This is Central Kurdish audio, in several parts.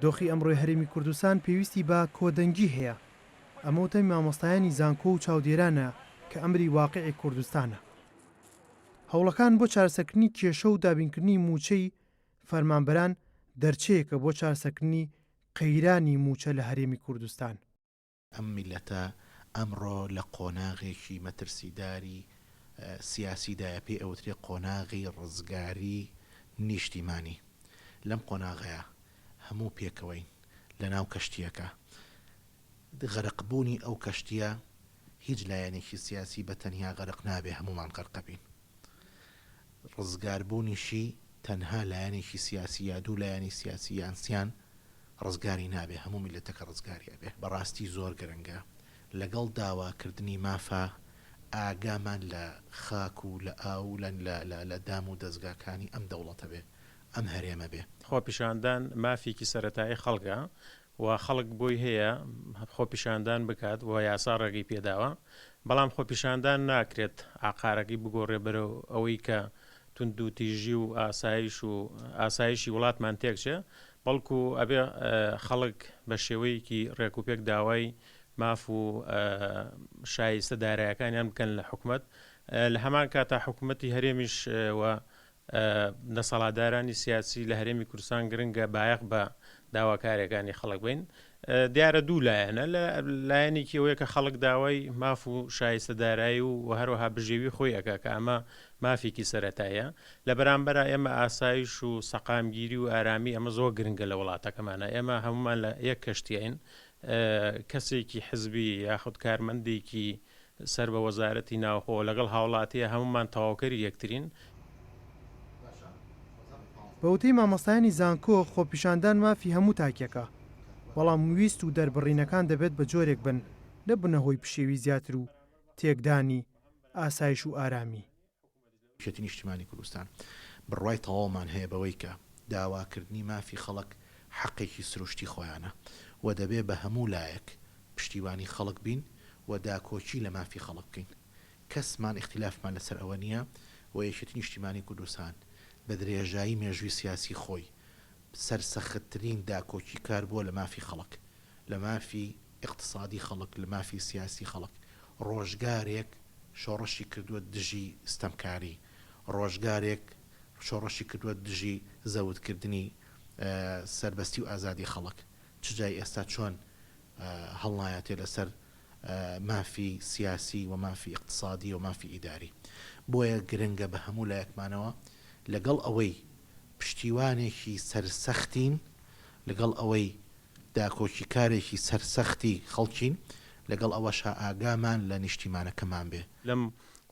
دۆخی ئەمڕۆی هەرێمی کوردستان پێویستی بە کۆدەنگی هەیە، ئەمە وتەی مامۆستایانی زانکۆ و چاودێرانە کە ئەمری واقیعی کوردستانە. هەوڵەکان بۆ چارەسەرکردنی کێشە و دابینکردنی مووچەی فەرمانبەران دەرچەیەکە بۆ چارەسەرکردنی قەیرانی مووچە لە هەرێمی کوردستان. ئەم میللەتە ئەمڕۆ لە قۆناغێکی مەترسیداری سیاسیدایە پێی ئەوترێ قۆناغی ڕزگاری نیشتیمانی. لەم قۆناغەیا هەموو پێکەوەین لە ناو کەشتییەکە. غەرقبوونی ئەو کەشتییە هیچ لایەنێکی سیاسی بە تەنیا غەرق نابێ هەموومان غەرقەبین. ڕزگاربوونیشی تەنها لایەنێکی سیاسی یا دوو لایەنی سیاسی یان سیان ڕزگاری نابێ هەموو میللەتەکە ڕزگاری ئەبێ. بەڕاستی زۆر گرنگە لەگەڵ داواکردنی مافا ئاگامان لە خاک و لە ئاو و لە دام و دەزگاکانی ئەم دەوڵەتە بێ ئەم هەرێمە بێ. خۆپیشاندان مافێکی سەرەتایی خەڵکە و خەڵک بۆی هەیە خۆپیشاندان بکات و یاسا ڕێگەی پێداوە، بەڵام خۆپیشاندان ناکرێت ئاقارەکەی بگۆڕێ بەرەو ئەوەی کە توندوتیژی و ئاسایش و ئاسایشی وڵاتمان تێکچێ، بەڵکو ئەبێ خەڵک بە شێوەیەکی ڕێکوپێک داوای ماف و شایستە دارایەکانیان بکەن لە حکومەت، لە هەمان کاتا حکومەتی هەرێمیش و دەسەڵاتدارانی سیاسی لە هەرێمی کوردستان گرنگە بایەخ بە داواکاریەکانی خەڵک بین دیارە دوو لایەنە لە لایەنێکی ئەوەیە کە خەڵک داوای ماف و شایستە دارایی و و هەروەها بژێوی خۆی ئەکا کە ئەمە مافێکی سەرەتایە لە بەرامبەرا ئێمە ئاسایش و سەقامگیری و ئارامی ئەمە زۆر گرنگە لە وڵاتەکەمانە ئێمە هەمومان لە یەک کەشتیین کەسێکی حزبی یاخود کارمەندێکی سەر بە وەزارەتی ناوخۆ لەگەڵ هاوڵاتییە هەموومان تەواوکەری یەکترین. بە وتەی مامۆستایانی زانکۆ، خۆپیشاندان مافی هەموو تاکێکە، بەڵام ویست و دەربڕینەکان دەبێت بە جۆرێک بن نەبنە هۆی پشێوی زیاتر و تێکدانی ئاسایش و ئارامی. یەکێتی نیشتیمانی کوردستان بڕوای تەواومان هەیە بەوەی کە داواکردنی مافی خەڵک حەقێکی سروشتی خۆیانە و دەبێ بە هەموو لایەک پشتیوانی خەڵک بین و داکۆکی لە مافی خەڵک بکەین. کەسمان ئیختیلافمان لەسەر ئەوە نییە و یەکێتی نیشتیمانی کوردستان بە درێژایی مێژووی سیاسی خۆی سەرسەختترین داکۆکیکار بووە لە مافی خەڵک، لە مافی ئیقتسادی خەڵک، لە مافی سیاسی خەڵک. ڕۆژگارێک شۆڕشی کردووە دژی ستەمکاری، ڕۆژگارێک شۆڕشی کردووە دژی زەوتکردنی سەربەستی و ئازادی خەڵک، چ جای ئێستا چۆن هەڵنایەتێ لەسەر مافی سیاسی و مافی ئیقتسادی و مافی ئیداری. بۆیە گرنگە بە هەموو لایەکمانەوە لەگەڵ ئەوەی پشتیوانێکی سەرسەختین، لەگەڵ ئەوەی داکۆکیکارێکی سەرسەختی خەڵکین، لەگەڵ ئەوەشا ئاگامان لە نیشتیمانەکەمان بێ. لەم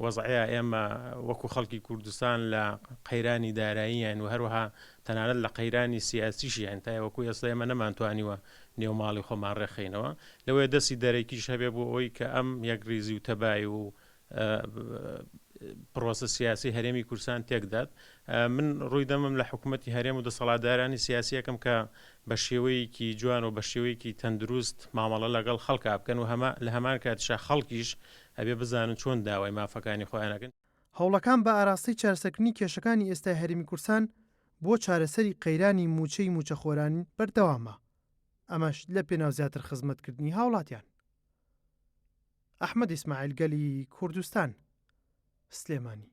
وەزعەیا ئێمە وەکو خەڵکی کوردستان لە قەیرانی داراییاین و هەروەها تەنانەت لە قەیرانی سیاسیشیاین تا وەکو ئێستا ئێمە نەمانتوانیوە نێو ماڵی خۆمان ڕێکخەینەوە لەوەیە دەستی دەرەکیش هەبێ بۆ ئەوەی کە ئەم یەکڕیزی و تەبایی و پرۆسە سیاسی هەرێمی کوردستان تێکدات من ڕووی دەمم لە حکوومەتی هەرێم و دەسەڵاتدارانی سیاسیەکەم کە بە شێوەیەکی جوان و بە شێوەیەکی تەندروست مامەڵە لەگەڵ خەڵکا بکەن و هەمە لە هەمان کاتیشا خەڵکیش ئەبێ بزانن چۆن داوای مافەکانی خۆیان ئەکەن. هەوڵەکان بە ئاراستەی چارەسەرکردنی کێشەکانی ئێستای هەرێمی کوردستان بۆ چارەسەری قەیرانی مووچەی مووچەخۆران بەردەوامە، ئەمەش لەپێناو زیاتر خزمەتکردنی هاوڵاتیان. ئەحمەد ئیسماعیل گەلی کوردستان، سلێمانی.